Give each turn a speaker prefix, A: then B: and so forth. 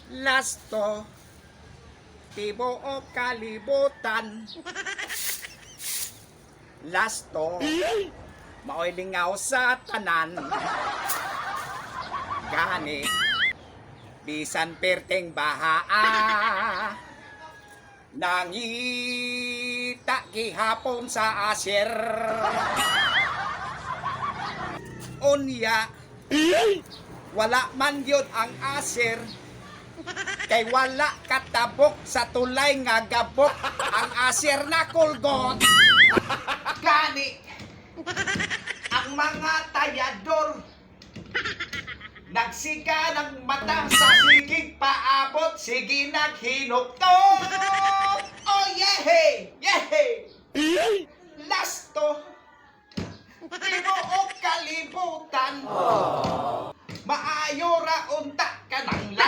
A: Lasto, tibuok kalibutan. Lasto, maoy lingaw sa tanan. Gani, bisan perteng bahaa, nangita gihapon sa asyer. Unya, wala man gyud ang asyer kay wala katabok sa tulay nga gabok ang asyer na kulgot. Gani, ang mga tayador nagsiga ng mata sa sigig paabot, sige naghinuktok. Oh yeah, yeah. Lasto, tibuok kalibutan. Maayo ra unta ka ng